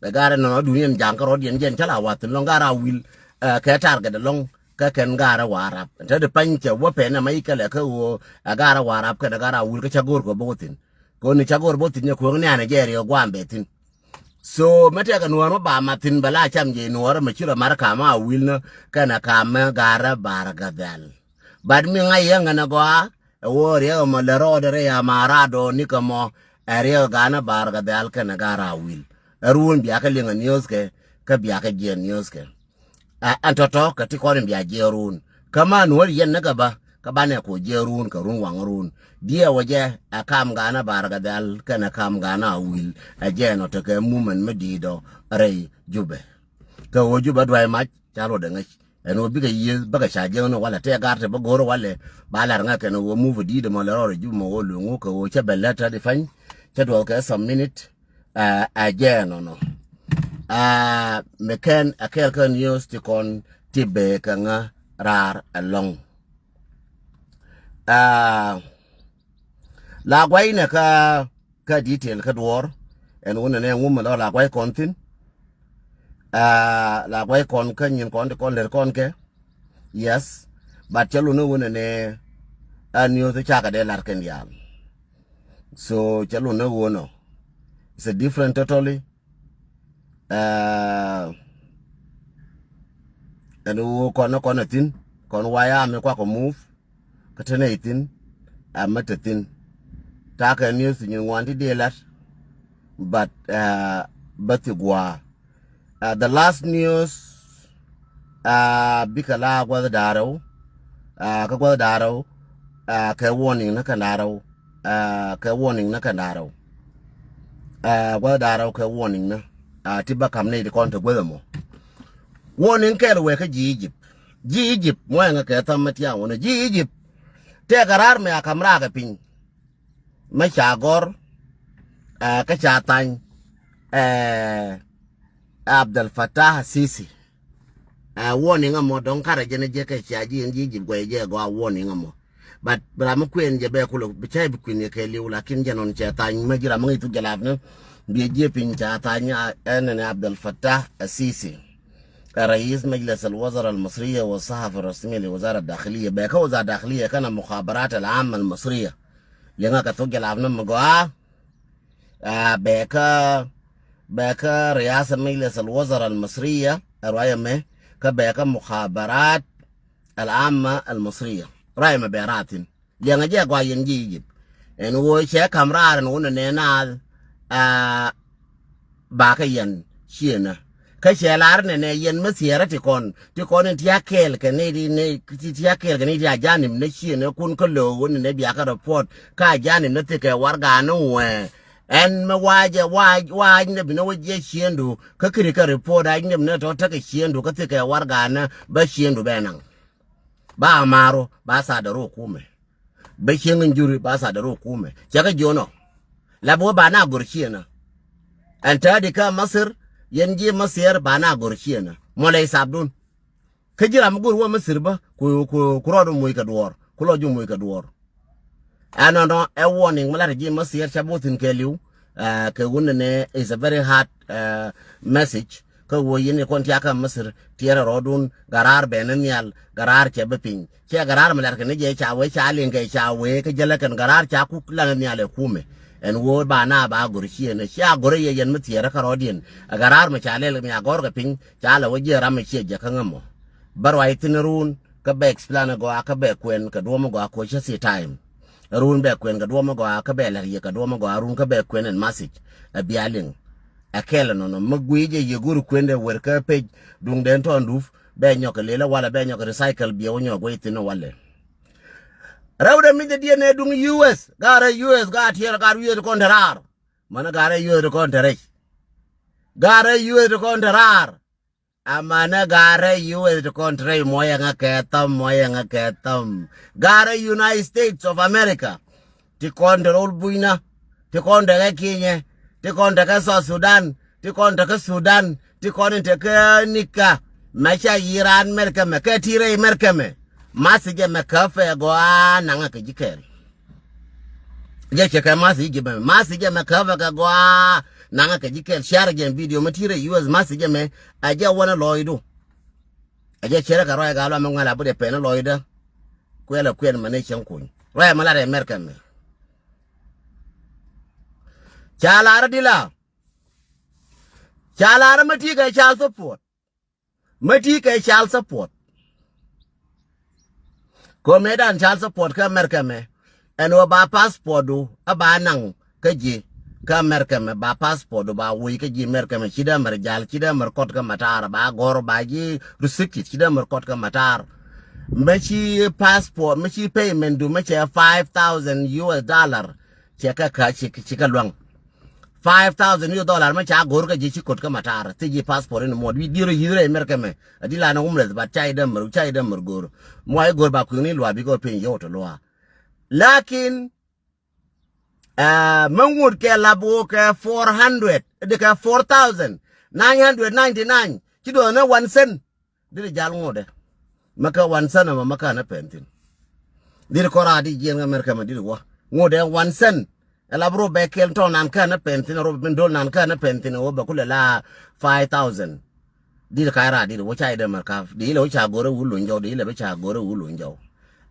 Ɛ gaarɛ nɔnɔ duniɛn ja̱a̱ŋ kä rɔ̱diɛn jɛn cä la wa̱thi̱n lɔ̱ŋ gaarɛ a wil, ɛ, kɛ target ɛlɔ̱ŋ kä kɛn gaarɛ Warap. Te di pany cɛ wä pɛn ɛmɛ i̱ kɛlɛ kä ɣöö ɛ gaarɛ Warap kɛnɛ gaarɛ a wil kä cä go̱o̱r kɛ bä wä thi̱n. Kɛ ɣöö ni cä go̱o̱r bä wä thi̱n nyɛ kuäŋ nianɛ jɛ riɛ gua̱a̱m bɛ thi̱n. So mɛ tɛkɛ nuɔ̱ɔ̱r mɛ ba ma̱thi̱n bɛ la cam jɛ nuɔ̱ɔ̱r mɛ ci rɔ mar ka̱m a wil nä kɛnɛ ka̱m mɛ gaarɛ Bar Ghazal. Bat mi ŋa̱c yɛ ŋänɛ gɔaa ɛ wä riɛk ɛmɔ lɛ rɔɔdɛ rɛy ama raadɔ nikɛ mɔ. Ɛ Riɛk Ga̱a̱n Bar Gɛ Dhɛl kɛnɛ Ga̱a̱n Rawil. Ɛ ruun bia kɛ liŋ ɛ news kɛ, kä bia kɛ jiɛ news kɛ. Ɛ, ɛn tɔ̱tɔ̱ kɛ ti kɔn in bia jiɛ ruun. Kä ma nuɔ̱r yɛn ni kɛ bä, kä banɛ ku jiɛ ruun kɛ run waŋ ruun. Diɛw ɛ jɛ, ɛ Kam Ga̱a̱n Bar Gɛ Dhɛl kɛnɛ Kam Ga̱a̱n Rawil. Ɛ jɛ nɔ tekɛ movement mi di̱i̱t ɔ rɛy Jubɛ. Kɛ ɣöö Jubɛ duay mac, ca luɔt dɛ ŋäc. Ɛn ɣöö bikɛ yiëë, bäkɛ ca jiäk ni walɛ, tëë gar te bä go̱o̱r walɛ, ba lar ŋäk kɛn ɣöö move di̱i̱t ɛmɔ lɛ rɔɔd ɛ Jubɛ mɔ ɣöö lueŋ ɣöö kɛ ɣöö cä bɛ lät tä di pany, cä duɔth kɛ some minute, ɛ, ɛ jɛ ɛnɔnɔ. Ɛ, mi kɛn ɛ kɛɛl kä news ti kɔn ti bee kɛ ŋä raar ɛlɔ̱ŋ. Ɛ, la gua̱cnɛ kä, kä detail kä duɔ̱ɔ̱r. Ɛn wunɛ nɛ ŋumɛ lɔ la gua̱c kɔn thi̱n. Aa, la gua̱c kɔn kä nyin kɔn ti kɔn lɛr kɔn kɛ. Yes. But cɛ lunɛ wunɛ nɛ, ɛ news cakɛ dee lar kɛn diaal. So cɛ lunɛ wunɔ, it's a different totally. Aa, ɛn wu kɔn kɔn a thi̱n, kɔn waya mi kuakɔ move. Kä te nɛy thi̱n, ɛ mä te thi̱n. Ta̱a̱ kɛ news nyin ŋuan ti dee lat. But, ɛ, bä thi gua̱a̱. Ɛ, the last news, ɛ, bikɛ la gua̱th da̱rɛw. Ɛ, kä gua̱th da̱rɛw, ɛ, kɛ warning ni kɛn da̱rɛw. Ɛ, kɛ warning ni kɛn da̱rɛw. Ɛ, gua̱th da̱rɛw kɛ warning ni. Ɛ, ti bä ka̱m nɛy ti kɔn te guäth ɛmɔ. Warning kɛl wee kä ji̱ Egypt. Ji̱ Egypt, muɔ̱yɛ ŋä kɛ tham mä tiaŋ wänä. Ji̱ Egypt, tëëkɛ raar mɛ a ka̱m raakɛ piny. Mä ca gɔ̱r, ɛ, kä ca thany, ɛ, Abdel Fattah Sisi. Ɛ, warning ɛmɔ dɔ̱ŋ karɛ jɛn jɛ kɛ cia ji̱ ɛn ji̱ Egypt guɛy jɛ gɔaa warning ɛmɔ. But bi ram mi kuɛn jɛ bɛ kulɛ bi cä bi kui̱n yɛ kɛ li̱w, lakin jɛ nɔn cɛ thany mä ji̱ ram mi ŋäc thuk jɛ lap ni. Biɛ jiɛ piny ca thany, a, ɛn ni Abdel Fattah Sisi. Ɛ, rais Majlis al Wazara al Masriya wa sahafi rasmiya li Wazara Dakhiliya. Bɛ kä Wazara Dakhiliya kɛnɛ mukhabarat al amma al Masriya. Liŋä kɛ thuk jɛ lap ni mi gɔaa. Ɛ, bɛ kä, bɛ kä riasa Majlis al Wazara al Masriya, ɛ ruac ɛmɛ, kä bɛ kä mukhabarat al amma al Masriya. Ruac ɛmɛ bɛ raar thi̱n. Liɛŋɛ jɛ gɔaa yɛn ji̱ Egypt. Ɛn ɣöö cɛ ka̱m raar ɛn ɣöö nɛ nɛ naath, aa, bakä yɛn ciënä. Kä cɛ lar nɛ nɛ yɛn mi thiɛɛrä ti kɔn, ti kɔn in ti a kɛɛl kɛ ni, ni, ti, ti a kɛɛl kɛ ni ti a janip ni ciënä kun kä lo̱o̱k ɣöö nɛ nɛ biakä report, kä a janip ni thikɛ warɛga ni wɛɛ. Ɛn mi wa̱a̱ jɛ, wa̱a̱, wa̱a̱ ajnɛbi ni wä jiɛ ciëndu, kä kiri kɛ report ajnɛbi ni tɔ tekɛ ciëndu, kä thikɛ warɛga ni bä ciëndu bɛ naŋ. Ba maru, ba sadar hukumɛ. Bä cieŋ in juri ba sadar hukumɛ. Cɛ kä jiɔnɔ. La bi wä ba na gor cienä. Ɛn täädi kä Masir, yɛn ji̱ Masir ba na gor cienä. Mɔlɛ isabdun. Kä ji̱ ram mi gor wä Masir bä, ku, ku, ku rɔɔd muc kɛ duɔɔr. Ku lɔ ju muc kɛ duɔɔr. Ɛnɔnɔ ɛ warning mi la ti ji̱ Masir ca bo̱thin kɛ li̱w. Ɛ, kɛ wun nɛ nɛ is a very hard, ɛ, message. Kä ɣöö yɛn i̱ kɔn tiakä Misir tiɛɛrɛ rɔɔdun, garaar bɛn ni nhial, garaar cɛ bi piny. Cɛ garaar mi lɛr kɛn ni jɛ ca wee, ca liŋ kɛ ca wee, kä jälä kɛn garaar ca kuk lan ni nhial ɛ kumɛ. Ɛn ɣöö ba na ba gor ciënä, cia gor yɛ yɛn mi thiɛɛrä kä rɔɔdiɛn. Ɛ garaar mi ca lɛl mi a gɔr kɛ piny, ca lɛ wä jiɛ ram mi ciɛ jɛ kä ŋämɔ. Bä ruac thi̱n run, kä bɛ explain gɔaa, kä bɛ kuɛn kɛ duɔ̱ɔ̱m gɔaa, koc cä si time. Run bɛ kuɛn kɛ duɔ̱ɔ̱m gɔaa, kä bɛ lɛr yɛ kɛ duɔ̱ɔ̱m gɔaa, run kä bɛ kuɛn ɛn message. Ɛ bia liŋ. Ɛ kɛl ɛnɔnɔ mi guic ɛ yɛ go̱r kuendɛ wer kä page duŋdɛn tɔ̱ ɛn dup, bɛ nyɔk kɛ lelä walɛ, bɛ nyɔk kɛ recycle biɛ wä nyɔk guic thi̱n walɛ. Rɛwdɛ mi jɛ diɛn ɛ duŋ U S, gaat rɛy U S, gaat tiɛɛr, gaat U S kɔn te raar. Mänä gaat rɛy U S kɔn te rɛc. Gaat rɛy U S kɔn te raar. Amanä gaat rɛy U S ti kɔn te rɛy muɔyɛ ŋä kɛ thɔm, muɔyɛ ŋä kɛ thɔm. Gaat rɛy United States of America. Ti kɔn te rol bucnä, ti kɔn te kɛ Kenya, ti kɔn te kɛ South Sudan, ti kɔn te kɛ Sudan, ti kɔn in te kɛ nika. Mɛ ca yiran mɛrkɛ mɛ, kɛ ti rɛy mɛrkɛ mɛ. Message mɛ kä fɛ gɔaa naŋä kɛ ji̱ kɛɛl. Jɛ cɛ kɛ message mɛ, message mɛ kä fɛ kɛ gɔaa naŋä kɛ ji̱ kɛɛl. Share jɛ video mɛ ti rɛy U S message mɛ, a jɛ wänä lɔcdu. A jɛ cɛ rɛ kɛ rɔy gal wa mɛ ŋuɛl a bä dee pɛn lɔcdä. Kuɛl a kuɛn mɛ ni cɛŋ kuny. Rɔy mɛ la rɛ mɛrkɛ mɛ. Ca lar di la. Ca lar mɛ ti kɛ child support. Mä ti kɛ child support. Kɔ mëë dan child support kä America mɛ. Ɛn wä ba passport du a ba naŋ kä ji̱. kä America mɛ, ba passport du ba wuc kä ji̱ America mɛ, ci dee mɛr jal, ci dee mɛr kɔt kä matar, ba gɔr ba ji̱ restricted, ci dee mɛr kɔt kä matar. Mɛ ci passport, mɛ ci payment du mɛ cɛ five thousand U S dollar, cɛ kä kä ci, ci kä luäŋ. Five thousand U S dollar mɛ ca go̱r kä ji̱ ci kot kä matar, thi ji̱ passport in muɔt, wi̱i̱ dier yi̱th rɛy America mɛ. A di lan a wumleth, but ca i̱ dee mɛr, ca i̱ dee mɛr go̱r. Muɔc go̱r ba kui̱ni luaa, bi kɛ piny yio̱w tɔ luaa. Lakin, ah, mɛ ŋut kɛ lap wä kɛ four hundred, di kɛ four thousand nine hundred ninety-nine, ci duɔth ni one cent. Di di jal ŋutdɛ. Mɛ kɛ one cent ɛmɔ mɛ kɛ ni pɛn thi̱n. Di di kɔn raar di jiɛn kɛ America mɛ di di wä. Ŋutdɛ one cent. Ɛ lap rop bɛ kɛl tɔn nan kɛ ni pɛn thi̱n, rop bin dol nan kɛ ni pɛn thi̱n, wä bɛ kulɛ la five thousand. Di di ka̱c raar di di wä ca i̱ dee mɛr ka̱p. Di ilɛ wä ca go̱rɛ wul luny jɔw, di ilɛ bä ca go̱rɛ wul luny jɔw.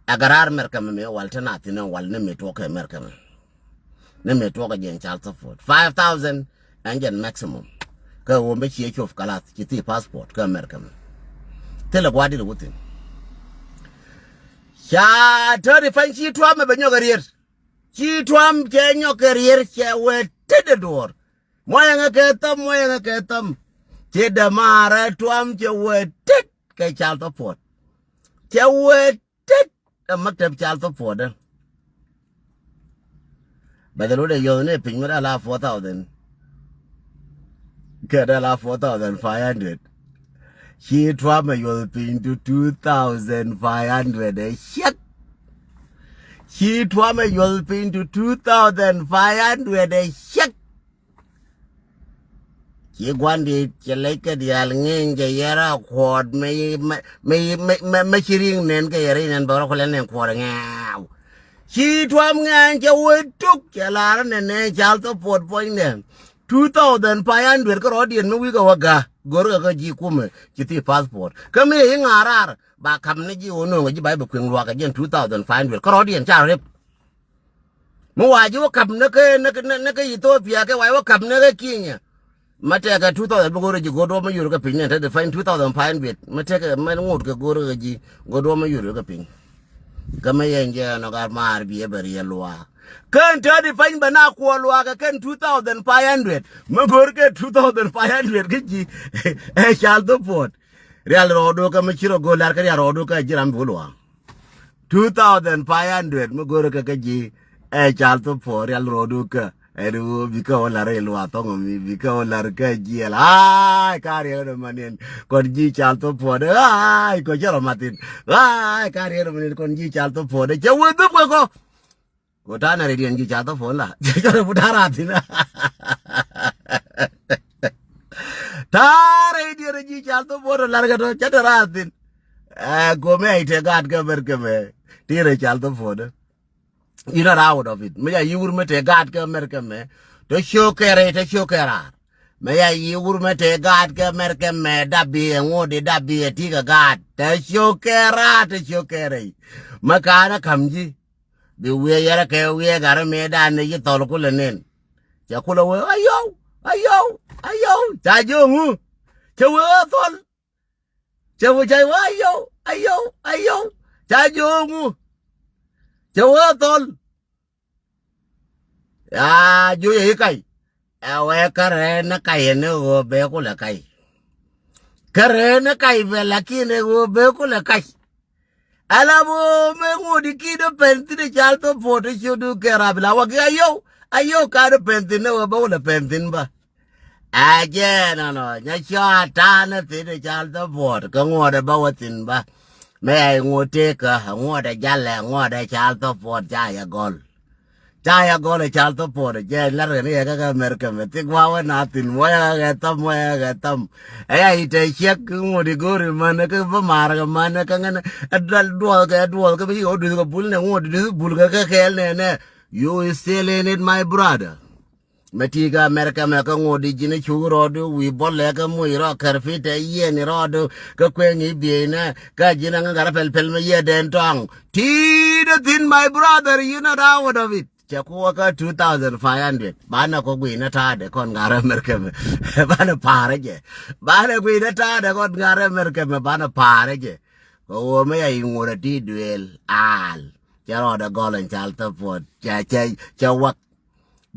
Ɛ gɛ raar America mɛ mi wal te na thi̱n ɛ wal ni mi tuɔk kɛ America mɛ. Ni mi tuɔk kɛ jiɛn child support. Five thousand ɛn jɛn maximum. Kä ɣöö bä ciɛ cop kalath, ci thi passport kä America mɛ. Thilɛ gua̱a̱r di di wä thi̱n. Ca tääri pany ci Trump mɛ bɛ nyɔk kɛ rier. Ci Trump cɛ nyɔk kɛ rier cɛ wee tet dee duɔ̱ɔ̱r. Muɔyɛ ŋä kɛ thäm, muɔyɛ ŋä kɛ thäm. Ci dee maarɛ Trump cɛ wee tet kɛ child support. Cɛ wee tet ɛ maktab child support dɛ. Bɛ thil wä dee yɔth ni piny mi dee la four thousand. Kɛ dee la four thousand five hundred. Ci Trump ɛ yuɔth piny to two thousand five hundred ɛ ciek. Ci Trump ɛ yuɔth piny to two thousand five hundred ɛ ciek. Ci gua̱n di̱i̱t cɛ lɛc kɛ diaal ŋeny cɛ yɛr a kuɔɔt mɛ, mɛ, mɛ, mɛ, mɛ, mɛ ci ri̱ŋ nɛn kɛ yɛr i̱ nɛn bɛ rɔ kulɛ nɛn kuɔɔt ŋɛɛw. Ci Trump ŋɛɛn cɛ wee tuk cɛ la̱r nɛn nɛ child support puɔ̱nydɛ. Two thousand five hundred kä rɔɔdiɛn mi wi̱i̱ kɛ wä ga̱. Go̱rkɛ kä ji̱ kumɛ ci thi passport. Kä mi i̱ ŋa̱ raar ba ka̱m ni ji̱ wä no̱o̱ŋ ji̱ ba i̱ bɛ kueŋ luaak kɛ jɛn two thousand five hundred kä rɔɔdiɛn ca rep. Mi wa ji̱ wä ka̱m ni kä, ni kä, ni kä Ethiopia kɛ wa ji̱ wä ka̱m ni kä Kenya. Ma tɛkɛ two thousand bi go̱rɛ ji̱ go̱r duɔ̱p ma yur kä piny ni te di fany two thousand five hundred. Ma tɛkɛ ma ŋot kɛ go̱rɛ ji̱ go̱r duɔ̱p ma yur kä piny. Kä ma yɛn jɛ nɔ gat maar bi ɛ bɛ riɛl luaak. Kɛn te di fany bɛ na kuɔ luaak kɛ kɛn two thousand five hundred. Ma go̱r kɛ two thousand five hundred kä ji̱ ɛ child support. Rial rɔɔdu kä ma ci rɔ go̱r lar kä rial rɔɔdu kä ji̱ ram bi wä luaak. Two thousand five hundred mi go̱rä kä kä ji̱ ɛ child support rial rɔɔdu kä. Ɛn ɣöö bi kä wä la̱r i̱ luaak thɔŋ mi bi kä wä la̱r kä jiɛl. Ay, ka riɛk ni mani ɛn kɔn ji̱ child support. Ay, kɔ cɛ rɔ mathin. Ay, ka riɛk ni mani ɛn kɔn ji̱ child support. Cɛ wee dhup kɛ kɔ. Ko ta̱a̱ na rɛy diɛn ji̱ child support la. Cɛ rɔ bu ta̱a̱ raar thi̱n. Ta̱a̱ rɛy diɛn ji̱ child support la rɛ kɛ tɔ cɛ tɛ raar thi̱n. Ɛ, gomɛ ay tɛ gaat kɛ mɛr kɛ mɛ. Ti rɛy child support. Inɔ raar wä dɔpit. Mɛ ya yi wur mɛ tɛ gaat kɛ mɛr kɛ mɛ. Tɔ ciök kɛ rɛy tɔ ciök kɛ raar. Mɛ ya yi wur mɛ tɛ gaat kɛ mɛr kɛ mɛ dap bi ɛ ŋot di dap bi ɛ ti kɛ gaat. Tɔ ciök kɛ raar tɔ ciök kɛ rɛy. Mɛ ka̱n ɛ ka̱m ji̱. Bi wiee yɛrɛ kɛ wiee garɛ mëë dan ni ci thɔl kulɛ nen. Cɛ kulɛ wee ayow, ayow, ayow. Ca jiök ŋu? Cɛ wee ɣä thɔl. Cɛ wee ca wee ayow, ayow, ayow. Ca jiök ŋu? Cɛ wee ɣä thɔl. Aa jiök yɛ i̱ kac. Ɛ wee kärɛ ni kac ɛn ni ɣöö bee kulɛ kac. Kärɛ ni kac bɛ lakin ɛ ɣöö bee kulɛ kac. Ala bo me ŋot i̱ ki̱n dee pɛn thi̱n i̱ child support i̱ ciötdu kɛɛr a bi la wä ki ayow, ayow ka dee pɛn thi̱n ni wä bä wä lɛ pɛn thi̱n bä. Ɛ jɛ nɔnɔ nyɛ cɔa ta̱a̱n ni thi̱n i̱ child support kɛ ŋuɔ̱t ɛ bä wä thi̱n bä. Mɛ ɛ ŋot tëëkä ɛ ŋuɔ̱t ɛ jalɛ ɛ ŋuɔ̱t ɛ child support ca yɛ gɔl. Ca ya gɔl ɛ child support ɛ jɛ lar kɛ ni yɛ kä kɛ America mɛ thik wa wä na thin wä yɛ kɛ thäm wä yɛ kɛ thäm. Ɛ ya i̱ tɛ ciɛk ŋot i̱ go̱o̱ri män kä bä maar kɛ män kä ŋän ɛ duɔth kɛ duɔth kɛ bi ci kɛ wä duth kɛ bul nɛ ŋot duth bul kɛ kɛ kɛɛl nɛ nɛ. You is still in it my brother. Mɛ ti kä America mɛ kä ŋot i̱ ji̱n i̱ cuk rɔɔdu wi̱i̱ bɔl lɛ kä muc rɔ kɛr pi̱t ɛ yiɛn i̱ rɔɔdu kä kueŋ i̱ biey nɛ kä ji̱n ɛ ŋä gat rɔ pɛl pɛl mɛ yiɛ dɛn tɔŋ. Ti dee thin my brother you not out of it. Cɛ kuɔkä two thousand five hundred. Banɛ kɔ guiy ni ta̱a̱dɛ kɔn ŋa̱r America mɛ. Banɛ pa̱a̱rä jɛ. Banɛ guiy ni ta̱a̱dɛ kɔn ŋa̱r America mɛ banɛ pa̱a̱rä jɛ. Kɛ ɣöö mi ya i̱ ŋuɔ̱t a ti duëël aal. Cɛ rɔɔdɛ gɔl ɛn child support. Cɛ, cɛ, cɛ wak.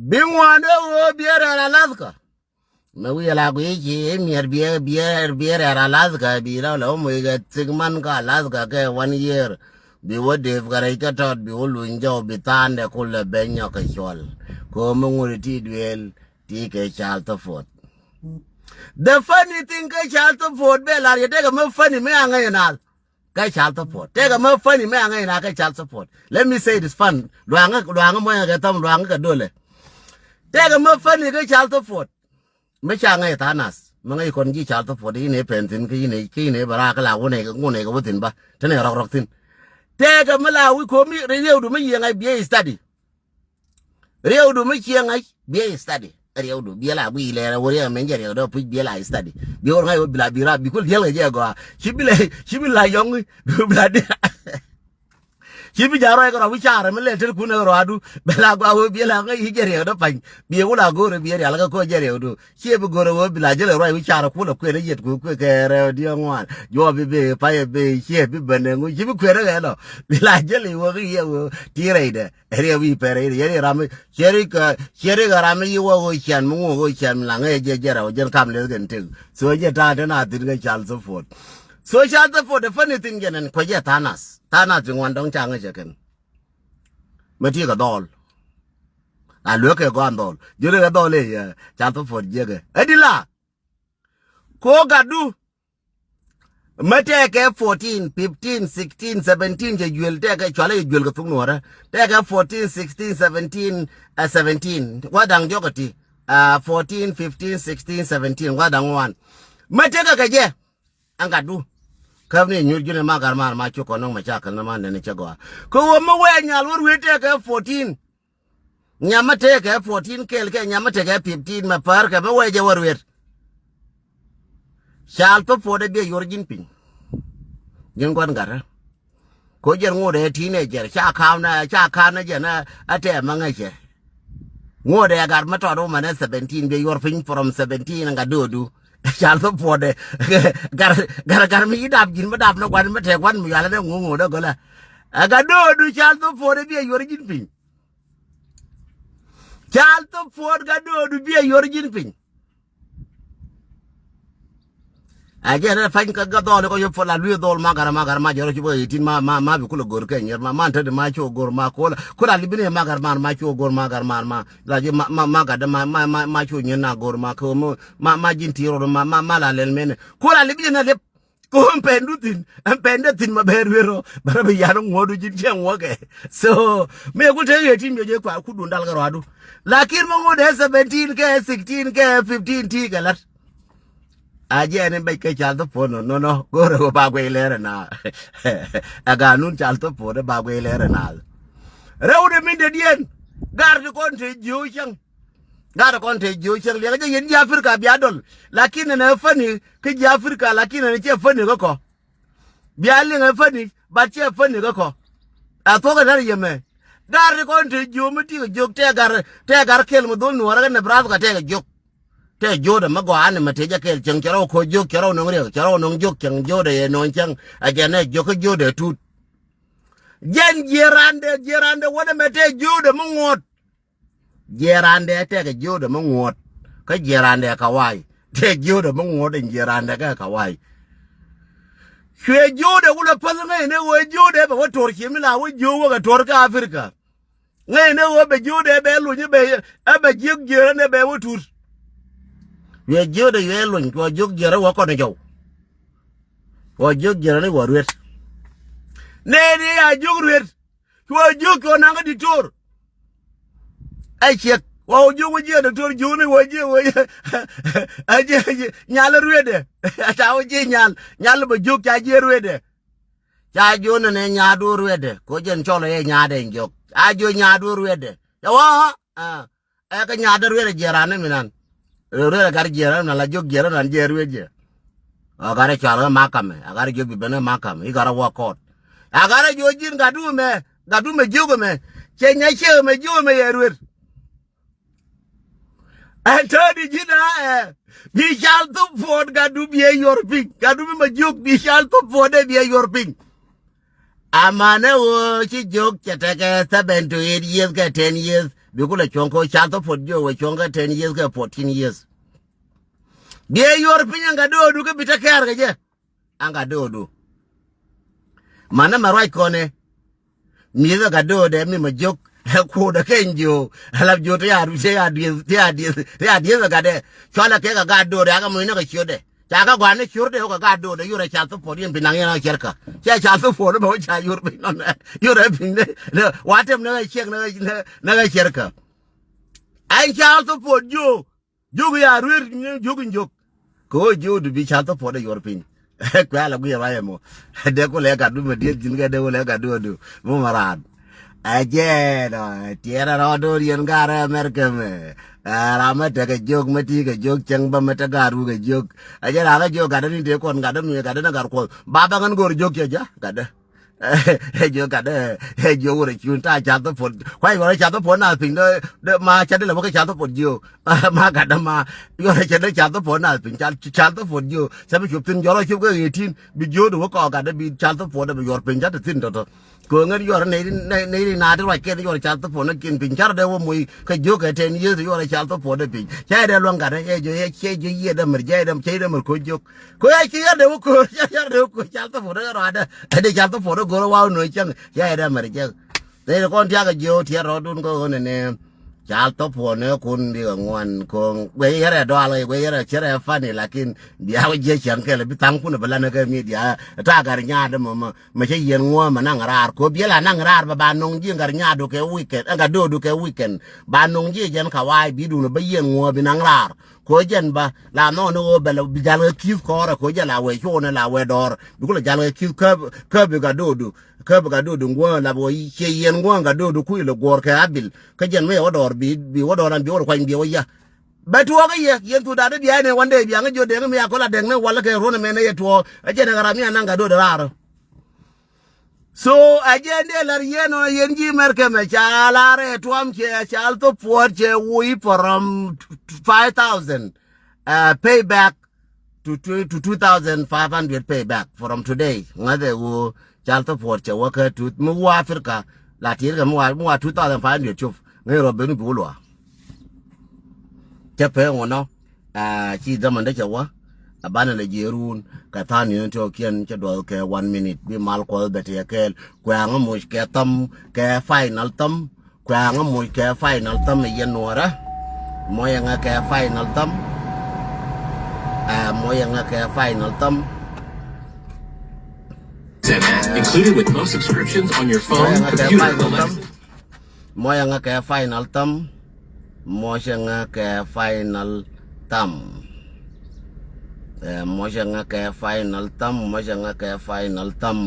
Bi ŋuan dee ɣöö biɛ rɛɛr Alaska. Mɛ wi̱i̱ la gui̱i̱ ci miɛr biɛ biɛ biɛ rɛɛr Alaska bi la lɛ wä moc kɛ six month kä Alaska kɛ one year. Bi wä dep kɛ rɛc kä tɔt bi wä luny jɔw bi tha̱a̱ndɛ kulɛ ben nyɔk kɛ cuɔl. Kɛ ɣöö mi ŋut ti duëël ti kɛ child support. The funny thing kɛ child support bɛ lar yɛ tekɛ mi funny mi aŋäc naath. Kɛ child support. Tekɛ mi funny mi aŋäc naath kɛ child support. Let me say this fun. Luaŋä luaŋä muɔ̱nyɛ kɛ thɔm luaŋä kɛ dolɛ. Tekɛ mi funny kɛ child support. Mi ca ŋäc tha̱a̱ŋ nath mi ŋäc kɔn ji̱ child support i̱ nɛ pɛn thi̱n kä i̱ nɛ kä i̱ nɛ bɛ raak kä la wunɛ wunɛ kɛ wä thi̱n ba. Te nɛ rɔk rɔk thi̱n. Tekɛ mi la wi̱i̱ ko̱mi riewdu mi yiëŋ a biɛ study. Riewdu mi ciɛ ŋa̱c biɛ study. Riewdu biɛ la guiy lɛrɛ wä riewdu mɛn jɛ riewdu puc biɛ la study. Biɛ wä ŋa̱c wä bila bi rap bi kul diɛl ŋa̱c jɛ gɔaa. Ci bi la ci bi la yɔŋ bi la di. Ci bi ja̱ rɔy kɛ rɔ wi̱c carɛ mi lɛ tet kun kɛ rɔadu. Bɛ la gɔaa wä biɛ la ŋa̱c yi jɛ riewdu pany. Biɛ wä la go̱o̱rɛ biɛ rial kɛ ko̱ jɛ riewdu. Ciɛ bi go̱o̱rɛ wä bila jɛ lɛ rɔy wi̱c carɛ kun lɛ kuɛn yet ku kuɛ kɛ rɛw diɛ ŋuan. Juɔp bi bi payɛ bi ciɛ bi bɛn ŋu ci bi kuɛn kɛ lɔ. Bila jɛ lɛ wä kɛ yɛ wä ti rɛydɛ. Ɛ riɛk wi̱i̱ pɛr ɛ riɛk ram mi ciɛ rik ɛ ciɛ rik ɛ ram mi yi wä ɣöö cian mi ŋuɔ ɣöö cian mi laŋ ɛ jɛ jɛ rɛw jɛn kam leth kɛn tëk. So jɛ ta̱a̱ te na thi̱n kɛ child support. So child support ɛ funny thing jɛn ɛn kuɛ jɛ tha̱a̱ŋ nath tha̱a̱ŋ nath ti ŋuan dɔ̱ŋ ca ŋäc ɛ kɛn. Mɛ ti kɛ dhɔl. A luek kɛ gɔan dhɔl ji̱ rik ɛ dhɔl ɛ child support jiɛkɛ ɛ di la. Ko gatdu. Mä tɛkɛ fourteen, fifteen, sixteen, seventeen cɛ juël tɛkɛ cualɛ cɛ juël kɛ thuk nuɔrä. Tɛkɛ fourteen, sixteen, seventeen, ɛ seventeen. Wa daŋ diɔk ɛ ti. Ɛ fourteen, fifteen, sixteen, seventeen wa daŋ wan. Mä tɛkɛ kɛ jɛ. Ɛn gatdu. Käp ni nyuur ji̱n ɛ ma gar mar ma cuk kɔn nɔŋ mɛ ca kɛl ni ma nɛn cɛ gɔaa. Kɛ wä mä wee nyal wä ruëë tɛkɛ fourteen. Nyam mä tëëkɛ fourteen kɛɛl kɛ nyam mä tëëkɛ fifteen mɛ päär kɛ mä wee jɛ wä ruet. Cal thop puɔt ɛ biɛ yuɔr ji̱n piny. Ji̱n gua̱n gatdä. Ko jɛn ŋot ɛ teenager ca ka̱n ɛ ca ka̱n ɛ jɛn ɛ tɛm mä ŋäcɛ. Ŋot ɛ gat mä tɔt wä mɛn ɛ seventeen biɛ yuɔr piny from seventeen ɛ gat do̱du. Cal thop puɔt ɛ gat gat gat mi ci dap ji̱n mä dap ni gua̱n mä tɛk gua̱n mi yual ɛ dee ŋo̱o̱ŋ ŋot ɛ gölä. Ɛ gat do̱du cal thop puɔt ɛ biɛ yuɔr ji̱n piny. Cal thop puɔt gat do̱du biɛ yuɔr ji̱n piny. A jɛ rɛ pany kä gat dhɔl kɔ yop la luiɛ dhɔl ma gat ma gat ma jɛ rɔ ci bä itin ma ma ma bi kulɛ gor kɛ nyer ma man te de ma co gor ma kola kola li bini ma gat man ma co gor ma gat man ma la ji ma ma ma gat ma ma ma ma co nyer na gor ma ko ma ma ji̱n ti rɔ ma ma ma la lɛl mɛnɛ kola li bini na lep. Ko ɛn pɛn du thi̱n ɛn pɛn dee thi̱n ma bɛɛr wero bärä bi yan ŋuɔ̱du ji̱n cɛ ŋuɔ̱kɛ. So mëë ku tek ɣet ti miɔc ɛ kua kudun dal kɛ rɔadu. Lakin ma ŋot ɛ seventeen kɛ sixteen kɛ fifteen ti kɛ la̱t. A jiɛn in bɛc kɛ cal thop puɔt nɔ nɔ nɔ go̱rɛ wä ba guic lɛr ɛna. Ɛ ganun cal thop puɔt ɛ ba guic lɛr ɛna. Rɛw de min dee diɛn gar ti kɔn te jiö cäŋ. Gat kɔn te jiö cäŋ liɛŋ jɛ yɛn ji̱ Africa bia dɔl. Lakin ɛn ɛ funny kä ji̱ Africa lakin ɛn cɛ funny kä kɔ. Bia liŋ ɛ funny but cɛ funny kä kɔ. Ɛ thuɔk ɛ nar yɛmɛ. Gat kɔn te jiö mi ti kɛ jiök tɛ gar tɛ gar kɛl mi dhol nuɔrä kä Nebraska tɛ kɛ jiök. Tɛ jiödɛ mi gɔaa ni mɛ te jɛ kɛl cäŋ cɛ rɔ kɔ jiök cɛ rɔ nɔŋ riɛk cɛ rɔ nɔŋ jiök cäŋ jiödɛ yɛ nɔŋ cäŋ. Ɛ jɛ nɛ jiök kä jiödɛ tut. Jɛn jiɛ randɛ jiɛ randɛ wänɛ mɛ tɛ jiödɛ mi ŋuɔ̱t. Jiɛɛrandɛ tɛkɛ jiöödɛ mi ŋuɔ̱t. Kä jiɛɛrandɛ kɛ wa̱a̱y tɛk jiöödɛ mi ŋuɔ̱t in jiɛɛrandɛ kɛ kɛ wa̱a̱y. Cuɛ jiöödɛ wulɛ päth ŋäcnɛ ɣöö jiöödɛ bɛ wä tuɔr ciëmi la wä jiöö wä kɛ tuɔr kä Africa. Ŋäcnɛ ɣöö bɛ jiöödɛ bɛ luny bɛ ɛ bɛ jiök jiɛɛrandɛ bɛ wä tuur. Cuɛ jiöödɛ cuɛ luny cuɔ jiök jiɛɛrä wä kɔn jɔw. Cuɔ jiök jiɛɛrä ni wä ruet. Nɛɛni a jiök ruet. Cuɔ jiök cuɔ naŋ kä diktor. Ɛ ciɛk wä wä jiök wä jiɛ diktor jiök ni wä jiɛ wä jiɛ. Ɛ jiɛ nyal ruetdɛ. Ca wä jiɛ nyal nyal bä jiök ca jiɛ ruetdɛ. Ca jiök ni ni nyaadu ruetdɛ ko jɛn cɔl ɛ nyaadɛ jiök ca jiök nyaadu ruetdɛ. Ca wä ɛ kä nyaadä ruetdɛ jiɛ ran ni mi nan. Ruetdɛ gat jiɛ ran mi nan la jiök jiɛ ran jiɛ ruetdɛ. A gat ɛ cual kä makamɛ a gat ɛ jiök bi ben kä makamɛ i̱ gat ɛ wä kɔɔt. A gat ɛ jiök ji̱n gat du mɛ gat du mɛ jiök mɛ. Cɛ nya ciek mɛ jiök mɛ yɛ ruet. Ɛn täädi ji̱n a ɛ bi cal thop puɔt gat du biɛ yuɔr piny gat du mi mɛ jiök bi cal thop puɔt ɛ biɛ yuɔr piny. Amanɛ ɣöö ci jiök cɛ tekɛ seven to eight years kɛ ten years. Bi kulɛ cuɔ̱ŋ kɛ ɣöö child support jiök wä cuɔ̱ŋ kɛ ten years kɛ fourteen years. Bi ɛ yuɔr piny ɛn gat döödu kä bi te kɛɛr kɛ jɛ. Ɛn gat döödu. Manɛ mɛ ruac kɔnɛ. Mi̱th ɛ gat döödɛ mi mɛ jiök. Ɛ kuudɛ kɛny jiöök. Ɛ lap jiöök ti a, ti a dieth, ti a dieth, ti a dieth ɛ gatdɛ. Cualɛ kek ɛ gat döödɛ akɛ mucnɛ kɛ ciötdɛ. Ca kɛ gɔaa ni ciötdɛ wä kɛ gat döödɛ, yuɔrɛ child support yɛn bi naŋ yɛn ɛ cɛrkä. Cɛ child support bɛ wä ca yuɔr piny nɔnɛ. Yuɔrɛ piny nɛ, nɛ, wa tɛm nɛ ɣä ciɛk nɛ ɣä, nɛ, nɛ ɣä cɛrkä. Ɛn child support jiök. Jiök ya ruer, jiök in jiök. Kɛ ɣöö jiök du bi child support ɛ yuɔr piny. Kuɛ ala guiɛ ruac ɛmɔ. Dee kulɛ gat du mɛ dieth ji̱n kɛ dee kulɛ gat du adu. Mɔ mɛ raan. Ɛ jɛɛn ɔ, tiɛɛrɛ rɔɔdun yɛn gaarɛ America mɛ. Ɛ ram mɛ tekɛ jiök mɛ ti kɛ jiök cäŋ bä mɛ te gaar wukɛ jiök. Ɛ jɛɛn ram mɛ jiök gatdä ni tëë kuɔn gatdä mi gatdä ni gat kuɔth. Ba bä ŋän go̱o̱r jiök cɛ jɛ gatdä. Ɛ jiök gatdä, ɛ jiök wurɛ cun ta child support. Kuay yuɔrɛ child support na piny dee, dee ma ca dee lɛ wä kɛ child support jiök. Ma gatdä ma, yuɔrɛ cɛ dee child support na piny, child, child support jiök. Cɛ bi cop thin jɔrɔ cop kɛ eighteen, bi jiök dee wä kɔ gatdä bi child support dee bi yuɔr piny ca te thin tɔtɔ. Kɛ ɣöö ŋän yuɔr nɛy, nɛy, nɛy ri na ti ruac kɛn yuɔr child support ni kiɛn piny. Carɛ dee wä moc kɛ jiök kɛ ten years yuɔr child support dee piny. Cɛ dee luäŋ gatdä, cɛ jiök, cɛ jiök yiëë dee mɛr, cɛ dee, cɛ dee mɛr koc jiök. Kɛ ɣöö cɛ yɛr dee wä koc, cɛ yɛr dee wä koc child support ni ruacdä. Ɛ dee child support ni go̱r waw nuɔ̱c cäŋ, cɛ dee mɛr jiök. Nɛy ti kɔn tiakä jiök tiɛɛr rɔɔdun kä ɣöö nɛnɛ. Child support ni kun bikɛ ŋuan ko̱ŋ. Guɛ yɛrɛ dɔal, guɛ yɛrɛ cɛrɛ funny, lakin bia wä jiɛ ciaŋ kɛl bi thaŋ kun bi lanɛ kɛ media. Ta gat nyaat mɔ mɔ. Mɛ cä yɛn ŋuɔ̱ɔ̱mɛ naŋ raar. Kɛ ɣöö biɛl a naŋ raar bɛ ba nɔŋ ji̱ gat nyaadu kɛ weekend. Ɛn gat döödu kɛ weekend. Ba nɔŋ ji̱ jɛn kawaay bi duundɛ bä yɛn ŋuɔ̱ɔ̱mɛ bi naŋ raar. Kɛ ɣöö jɛn bä la nɔŋ ni ɣöö bɛ la bi jal kɛ ki̱th kɔɔrɛ kɛ ɣöö jɛn la wee cuɔɔnɛ la wee dɔɔr. Bi kulɛ jal kɛ ki̱th kä, kä bi gat döödu. Kä bi gat döödu ŋuɔ̱ɔ̱mɛ la bi ɣöö ciɛ yɛn ŋuɔ̱ɔ̱mɛ gat döödu kui̱ lɛ guɔ̱ɔ̱r kɛ abil. Kä jɛn mi yɛ wä dɔɔr bi, bi wä dɔɔr an bi wä kuany bi wä ya. Bɛ tuɔɔk i̱ yɛ, yɛn thut da̱t i̱ bia inɛ one day bia ŋä jiö dɛŋ mi a kɔl a dɛŋ ni wal kɛ ruɔ̱n ɛmɛn ɛ yɛ tuɔɔk. Ɛ jɛn ɛ ɣän ram mi a naŋ gat do̱t raar. So, ɛ jɛn dee la̱r yɛn ɔ yɛn ji̱ Mɛrkɛ mɛ ca la̱r ɛ tuɔm cɛ, child support cɛ woi from five thousand, uh, pay back to two, to two thousand five hundred pay back from today. Ŋäth ɛ ɣöö child support cɛ wä kä tut mi wä Africa la ti̱i̱r kɛ mi wä, mi wä two thousand five hundred cop. Ŋäc rɔ ben bi wä luaak. Cä pee ŋuɔnɔ, aa, ci dhamandä cɛ wä. A banɛ lɛ jiɛɛrun kɛ tha̱a̱ŋ ni̱n tiɔɔkiɛn cɛ duɔth kɛ one minute bi mal kuɔth bɛ tiɛ kɛɛl. Kuɛ aŋä moc kɛ thäm, kɛ final thäm. Kuɛ aŋä moc kɛ final thäm ɛ yɛn nuɔrä. Mɔyɛ ŋä kɛ final thäm. Aa, mɔyɛ ŋä kɛ final thäm. Included with most subscriptions on your phone, computer, or Alexa. Mɔyɛ ŋä kɛ final thäm. Mɔcɛ ŋä kɛ final thäm. Ɛ, mɔcɛ ŋä kɛ final thäm, mɔcɛ ŋä kɛ final thäm.